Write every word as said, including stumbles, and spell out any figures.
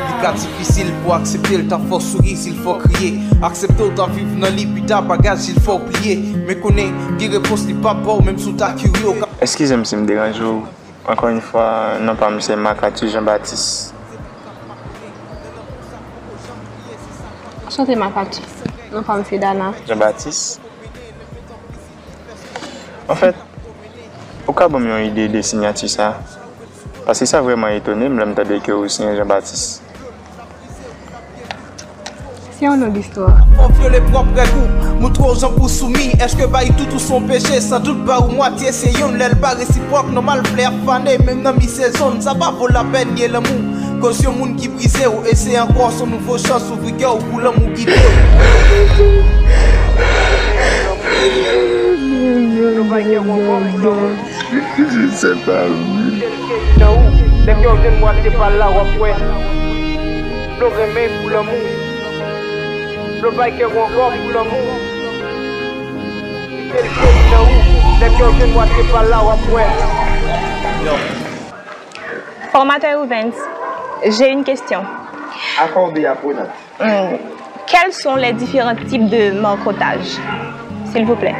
Li ka difisil pou aksepte l, ta fè w souri si l fè w kriye. Aksepte w ta viv nan li, pita bagay si l fè w bliye. Men konnen, gen repons li p ap ba w, menm si w ta kirye, w ka Eskize m si m deranje w. Ankò yon fwa, non pa m se Marc Arthur Jean Baptiste. Anchante Marc Arthur. Non pa m se Dana. Jean Baptiste. Anfèt, ou ka ban m yon ide de siyati sa? Paske sa vrèman etone m lè m tande ke ou se yon Jean Baptiste. Se yon long istwa. Fò w vyole pwòp règ ou, moutre w jan pou w soumi. Èske bay tout ou se yon peche? Sandout bay ou mwatye se youn. Lè l pa resipwòk, nòmal flè ap fane, menm nan mi sezon. Sa pa vo lapèn, ye lanmou. Koz yon moun ki brize w, eseye ankò, se yon nouvo chans, ouvri kè w pou lanmou gide w. Se pa vre. Nan ou, lè kè w jwenn mwatye pa l la, w ap wè. Lo renmen pou lanmou. Lo bay kè w ankò pou lanmou. Li te l cheri nan ou, lè kè w jwenn mwatye pa l la, w ap wè. Formateur Rubens, j'ai une question. Accordé apprenante. Hmm. Quels sont les différents types de marcottage, s'il vous plaît?